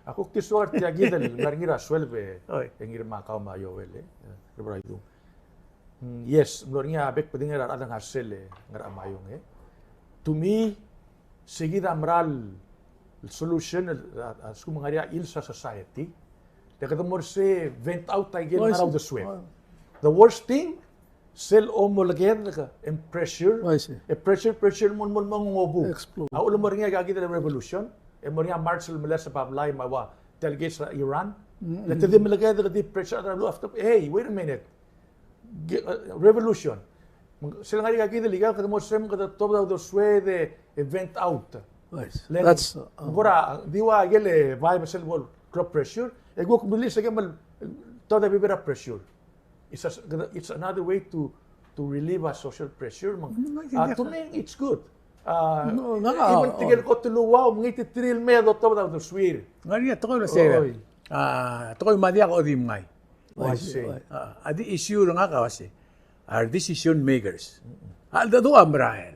A kuk di soak er tia kid el ngar er ngii er a sueleb e, oi, e Ngirmakau me a Joel, e, e, Reverend Idung. Mm, yes, mlo er ngii a bek el bedengel a rechad el ngar er sel, e, Ngerchemaiong, e. To me, se kid a mera el solution el, a, a, lsekum ng ngar er ngii a ilsa society. Le kede mo er se vent out a ikel ngar er a uldesued. The worst thing, sel omolekedek e ng pressure. I see. E pressure, pressure, mo, mo, mo, mo, mo, explode. A uchul mo er ngii a kid el revolution, e mo er ngii a March el meles a bablai me a ua delegates er a Iran. Mm-hmm. Le te di melekedek, di pressure er a beluu after, hey, wait a minute. Ge-, uh, revolution. Sel ngar er ngii a kid el ikal kede mo er se me kede tuobed a uldesued e vent out. Nice. That's, uh, kora, di ua ikel, e, bai me sel bo el klou a pressure, e kuk release a ikel tuobed a bebil er a pressure. It's a, it's another way to, to relieve a social pressure. Me ng, mm, uh, to me, it's good. Uh, no, no, even, oh, tirke el kot el ua, me ng tirke el me do tuobed a uldesuir. Ngar er ngii a tekoi el se, oi, a tekoi me a diak a di mngai. Oh, I see. A, a di issue er ngak a uase, are decision makers. Mm-mm. A, the, the umbrella.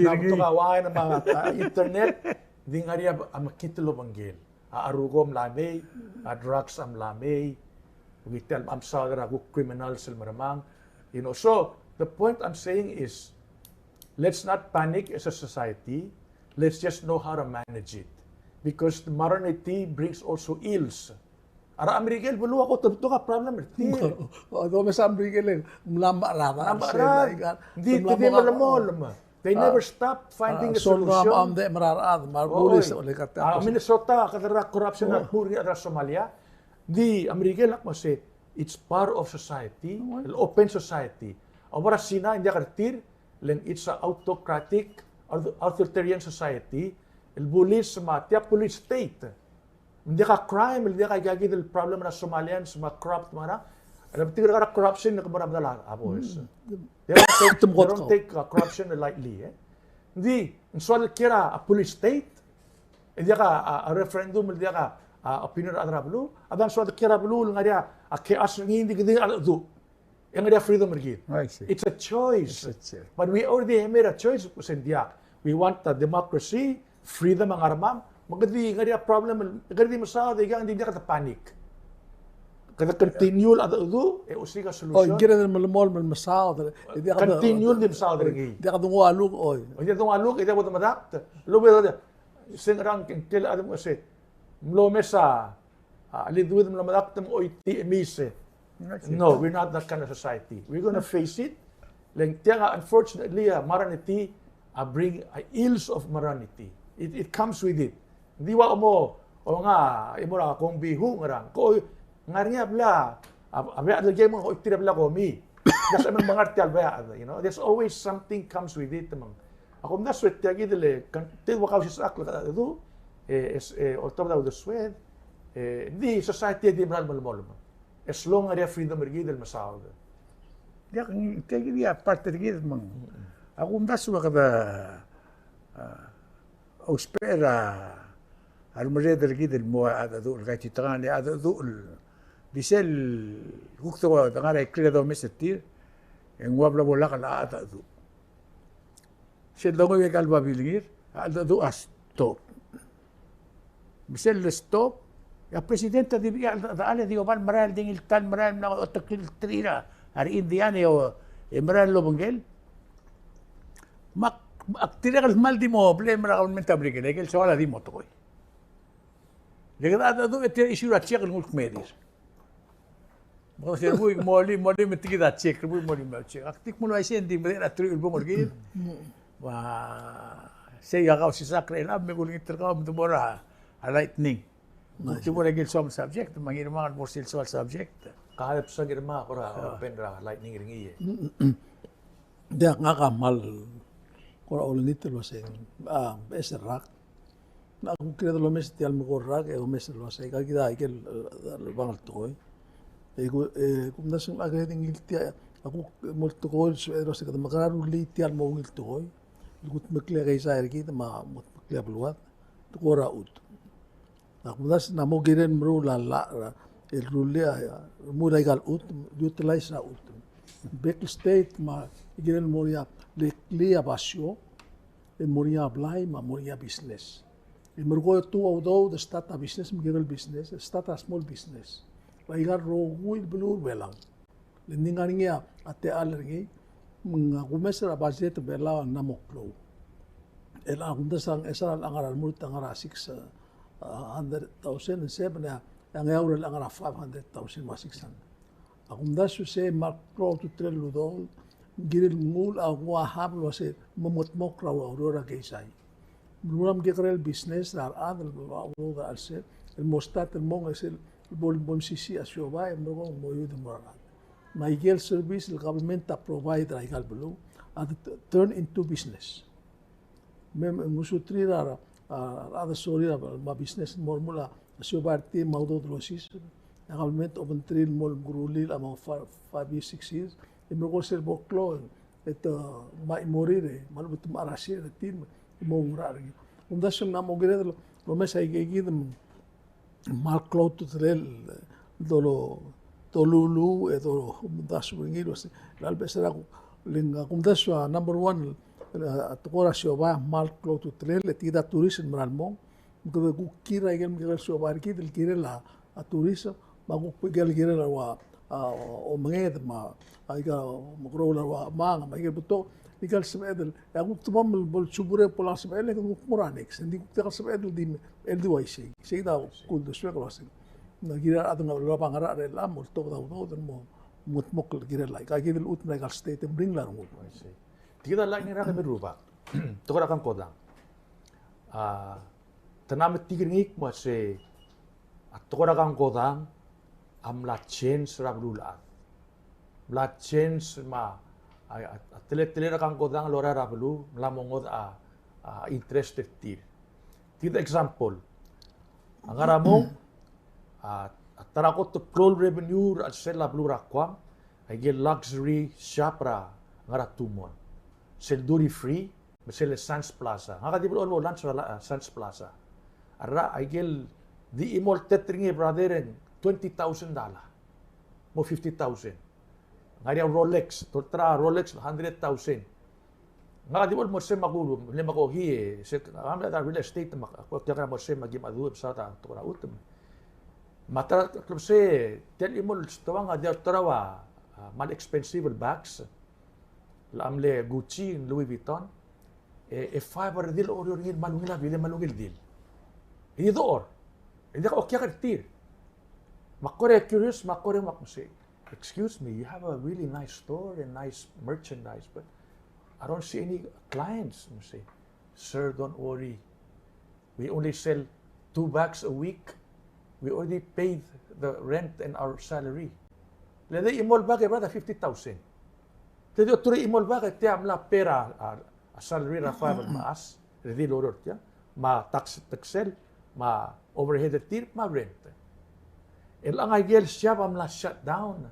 Ng betok a wine me a internet, di ngar er ngii a mekngit el obengkel. A cheruko a mla mei, a drugs a mla mei, ungil tia el mesaod er a kuk criminals el meremang. You know, so the point I'm saying is, let's not panic as a society. Let's just know how to manage it. Because the modernity brings also ills. A re Merikel beluu a kot el betok a problem er tir. O, domes a Merikel e mla mechar a rechad. Mla mechar a rechad. Di, di melemolem. They never stop finding a solution. Soam de mechar a rechad, me a re bulis, o, le kate. A Minnesota, kede er a corruption a kmu er ngii a rechad er a Somalia. Di, a Merikel a kmo se, it's part of society, el open society. A bo er a Sina, ng diak er tir, le ng it's a autocratic, auth-, authoritarian society, el bulis me a tia police state. Ng diak a crime, ng diak a ikakid el problem er a Somalians me a corrupt me a ngerang. A le betik er a corruption, ng kmo er a medal a boys. They don't take, they don't take, uh, corruption lightly, eh. Ng di, ng soad el kiei er a police state, e diak a, a, a referendum, e diak a, a opinion er a rechad er a beluu, a dang soad el kiei er a beluu el ngar er ngii a chaos er ngii, ng di kede cheldecheduch. E ngar er ngii a freedom er kid. I see. It's a choice. It's a choice. But we already made a choice, se ng diak. We want a democracy, freedom a ngar er ngii, me kede ngar er ngii a problem, e kede di mesaod, e ng di diak de panic. Kede continue el cheldecheduch, e osiik a solution. O, ng kired el melemolem el mesaod, e diak de, continue el di mesaod er ngii. Diak de nguu a luk, oi. O, diak de nguu a luk, e diak bo de medakt. Lobed, se ng ngerang, ng kel a de mo se. Mlo mesa, a, cheldecheduch, mlo medakt me ng choitii e mesa. No, we're not that kind of society. We're gonna face it. Le ng tiang a, unfortunately, a modernity a bring a ills of modernity. It, it comes with it. Ng di ua mo, o nga, e mo er a kombi, hu ngerang. Ko, ngar er ngii a blai, a, a blai a lege mo, ko tir a blai komi. That's a mengar tia el blai, you know. There's always something comes with it, me ng. A kumdasu e tia kid el, kan, te ua kausisechakl el cheldecheduch, e, e, oltobed a uldesued, e, ng di society a di mera el melemolem. As long as a freedom er kid el mesaod. Diak, ng, tia kid a part er kid me ng. A kumdasu e kede, a, ousbech er a, a remerreder er kid el mo a cheldecheduch el kaititekangel a cheldecheduch el, di sel kuk de ngar er a ikrel a domes er tir, e ng ua bla bo lak el cheldecheduch. Sel donguiu e kal babilngir, a cheldecheduch a stop. Me sel stop, e a president a di, a, a, a le di oba el merael, di ngii el ta el merael, mla oteklii el terir a re Indian e, o, e merael el obengkel. Me ak, ak dirrek el kmal di mo blame er a government er a Merikel, e ikel soal a di mo tekoi. Le kede cheldecheduch e tia issue er a check el nguu el kmedir. Me kede se, rubui, moli, moli me tia kid a check, rubui, moli me a check. Ak di kmo uaisei e ng di medechel a teruich el bung er kid. Ua, sei a kausisechakl er chelechang, me kulengit er kau me te mo er a lightning. Te mo er a ikel soam el subject, me a Ngirmang a mo er sel soam el subject. Ka e bsa Ngirmang, kora open er a lightning er ngii e. Diak, ngak a kmal kora olengit el uasei, a, beches el rak. Ak kuk kired el omes tia el mekor rak, e omes el uasei, aika kid a ikel, e, bang el tekoi. E ku, e, kumdasu e ng kired el ngii tia, ak kuk mo el tekoi el sebeched el uasei kede mekerang e rullii tia el mo ungil tekoi. El kudmeklii a keizai er kid me a, kudmeklii a beluad. Tekoi er a chutem. Ak kumdasu e ng mo kirel el meruul a llach, el rullii a, remuul aika el chutem, utilize er a chutem. Bek el state me a kirel el mo er ngii a, leklii a basio, el mo er ngii a blai, me a mo er ngii a business. El merekong e tuo a udoud el start a business, me kirel business, start a small business. Er aika el rokui el beluu er a Belau. Le ng di ngar er ngii a techall er ngii, me ng kumes er a budget er a Belau a ng mo klou. E a kumdasu e ng ngar er a remurt a ngar er a six hundred thousand, e ng sebeched e ng ngar er a five hundred thousand me a six hundred. A kumdasu e sei me a klou a ultutelel el udoud, ng kirel el nguu a kuk a hub el uasei mo mengedmokl er a ureor er a keizai. Me a lmuut el mekekerei el business er a rechad el udoud a chelsel el mo start el mong e sel bo, bo mesisiich a siobai, e merekong e mo youth el mo er a rechad. Me aike el service el government a provide er aika el beluu a t-, turn into business. Me, me ng usuterir a, a, a rechad el sorir a, me a business el mo remuul a siobai er tir me a udoud el osiseb. A government a obengterir el mo meruul a mo five, five years, six years. E merekong e sel bo klou, e te, me a chimorir, me a lechub e te mechar a share er tir, me mo oungerachel er ngii. Kumdasu e ng mo kired el omes aika kid me kmal klou a ultutelel el dolo, doluluuch, e dolo, kumdasu er ngii el uasei. Chelecha el beches er a ku, le ng kumdasu a number one, a, a tekoi er a siobai a kmal klou a ultutelel, e tia kid a tourist el mera el mong. Me kede kuk kirir aike el mekekerei el siobai er kid el kirel a, a tourist, me a kuk ikel kirel a ua, a, omenged, me a, aika, mekeroul a ua, mang, me aike el betok, ikel sebeched el, e a kuk temam el bo el subure bo el sebechel, e kede kuk mo er a next. Ng di kuk diak el sebeched el di, el di uaisei. Sei kid a kuk uldesuek el uasei. Ng kirel a rechad el ngar er a Belau a ngerachel er chelechang, mo oltobed a udoud el mo, mo mengedmokl el kirel aika kid el chutem er aika el state e meringel a rengul. Uaisei. Tia kid a llach er ngii er a kebliil er a Rubak. Tekoi er a kangkodang. A, te mla metik er ngii el kmo se, a tekoi er a kangkodang a mla change er a beluulechad. Mla change me a, a, a teletelel a kangkodang el lorael er a beluu, mla mo ngodech a, a interest er tir. Tia kid a example. A ngar er a mong, a, a ta er a kot el klou el revenue er a chelsel a beluu er a Guam, a ikel luxury shop er a ngar er a Tumon. Sel duty free, me sel Sands Plaza. Ngak a di blechoel el mo lunch er a, a, Sands Plaza. A rechad a ikel di chimo el tet er ngii, brother, e ng twenty thousand dollar. Mo fifty thousand. Ngar er ngii a Rolex, te olterau a Rolex, hundred thousand. Ngak a di blechoel el mo er sei me a ku, le me a kohi, e, sel, a, a real estate, me a, ko, tia kid a mo er sei me a ki mdu, e, mesa ta, tekoi er a chutem. Me a ta er a, klebesei, tia el chimo el stoang a di olterau a, a, kmal expensive el bags. El a mle Gucci, Louis Vuitton, e, e five a redil a oureor er ngii el kmal ungil a bilel, kmal ungil el deal. E di dechor. E di okiak er tir. Me ak kora curious, me ak kora me ak mesa, "Excuse me, you have a really nice store and nice merchandise, but I don't see any clients," me sei. "Sir, don't worry. We only sell two bags a week. We already paid the rent and our salary." Le di chimo el bag e, brother, fifty thousand. Te di olterau a chimo el bag e tia a mla pay er a, a, a salary er a five el mechas, redil el oureor er tia, me a tax, taxel, me a overhead er tir, me a rent. E chelechang a ikel shop a mla shut down.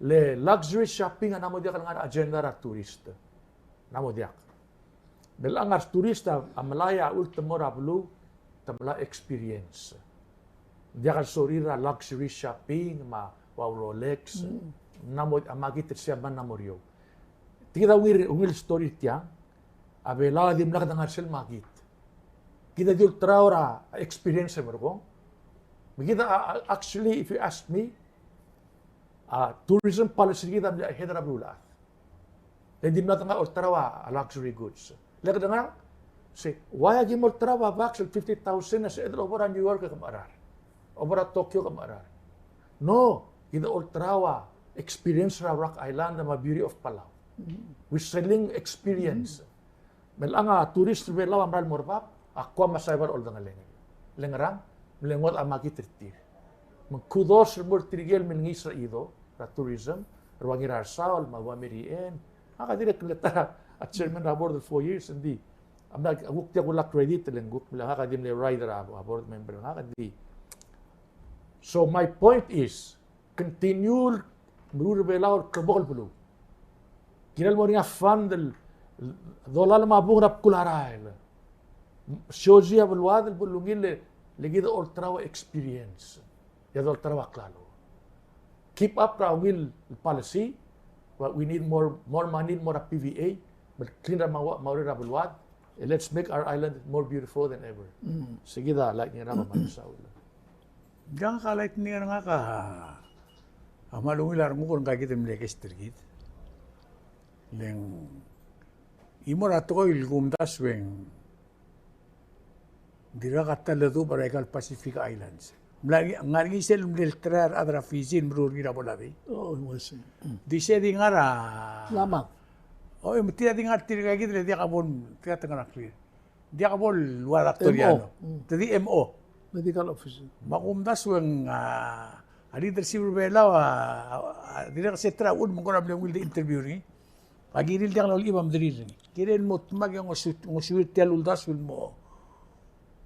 Le luxury shopping a ng mo diak el ngar er a agenda er a tourist. Ng mo diak. Me chelechang a retourist a, a melai a uchul el te mo er a beluu, te melai a experience. Ng diak el sorir a luxury shopping, me a ua Rolex. Mm. Ng mo, a makit er sei a mla mo er eou. Tia kid a ungil, ungil story er tiang, a Belau a dimlak de ngar er sel makit. Kid a di olterau er a experience, e merekong. Me kid a, a, actually, if you ask me, a tourism policy er kid a mle ahead er a beluulechad. Le dimlak de ngar er a olterau a luxury goods. Le kede ngar, sei, why a ki mo olterau a bags el fifty thousand a sebeched el obo er a New York e ke mecherar? Obo er a Tokyo e ke mecherar? No, kid a olterau a experience er a Rock Island me a beauty of Palau. Mm. We're selling experience. Mm. Me chelechang a tourist er a Belau a mera el mo er bab, a Guam a saibal oldengelengel. Le ngerang, mle ngodech a makit er tir. Me ng kudos el mo er tirke el mlengiis er a Ido, er a tourism, er a ua Ngirarsaol, me a ua Mary Ann. Ngak a dirrek el ta er a chairman er a board el four years, ng di, A mla, kuk tia kula credit el nguk, mla ngak a di mle rider a, a board member ngak a di. So my point is, continue el meruul er a Belau el klebokel beluu. Kired el mo er ngii a fund el, el dolai me a bung er a bkul a rael. Siosi a beluad el bo lungil le, le kid a olterau a experience. E a dolterau a klalo. Keep up er a ungil policy, but we need more, more money, more P V A, me clean er a mau-, maureor er a beluad, and let's make our island more beautiful than ever. Mm. Se kid a lightning er a Mama Saul. Ngak a lightning er ngak a, a kmal ungil a renguk er ngka kid el mle guest er kid. Le ng, e mo er a tekoi el kumdasu e ng dirkak a ta el leduubech er aika el Pacific Islands. Mla, ngar er ngii sel mle try a rechad er a Fiji el meruul er ngii er a bo el dei. Oh, I see. Di sei di ngar er a Lamang. Oh, e me tia di ngar er tirka kid el diak a bo, tia te ngar er a clear. Diak a bo el ua doctor er ngii. M O. Mm. Te di M O. Medical officer. Me a kumdasu e ng, a, a leadership er a Belau a, a, a, dirrek se try a uchul me ng kora mle ungil de interview er ngii. A kirir el diak lolechib a mederir er ngii. Kired el mo dmak e ngosu-, ngosuir tia el uldasu el mo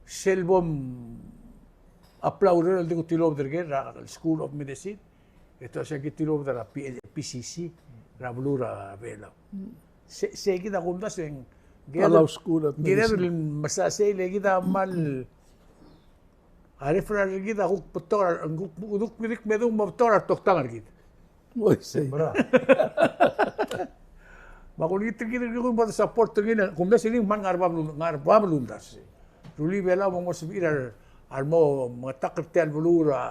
sel bo maply a ureor el di kuk tilobed er ker er a School of Medicine. E te ua se ki tilobed er a P-, P C C er a beluu er a Belau. Se, se kid a kumdasu e ng Palau School of Medicine. Kired el mesa sei le kid a kmal a referral er kid a kuk betok er a, kuk, kuk, kuk, kuk medung me betok er a retoktang er kid. Oi, sei. Verdad. Me a kulengit er kid el kuk bo de support er ngii, kumdasu e ng kmal ngar er a bab el, ngar er a bab el uldasu. Rullii a Belau me ng mo sebechir a re, a remo mengetakl er tia el beluu er a,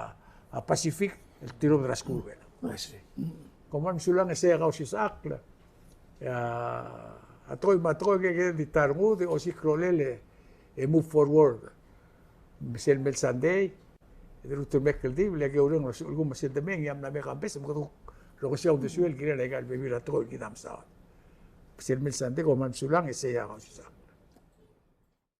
a Pacific, el tilobed er a skuul er a Belau. Oi, sei. Kom kmal mesulang e sei a Kausisechakl. A, a tekoi me a tekoi e ke, ke di ta rengud e osiik a rolel e, e move forward. Me sel mei el Sunday, e de lmuut el mei el Sunday, le ke oureng el osutekem me sel demei e ng mla mei a campus, me kede kuk rokui a uldesuel el kirel aika el bebil er a tekoi el kid a mesaod. Sel mei el Sunday, kom kmal mesulang e sei a Kausisechakl.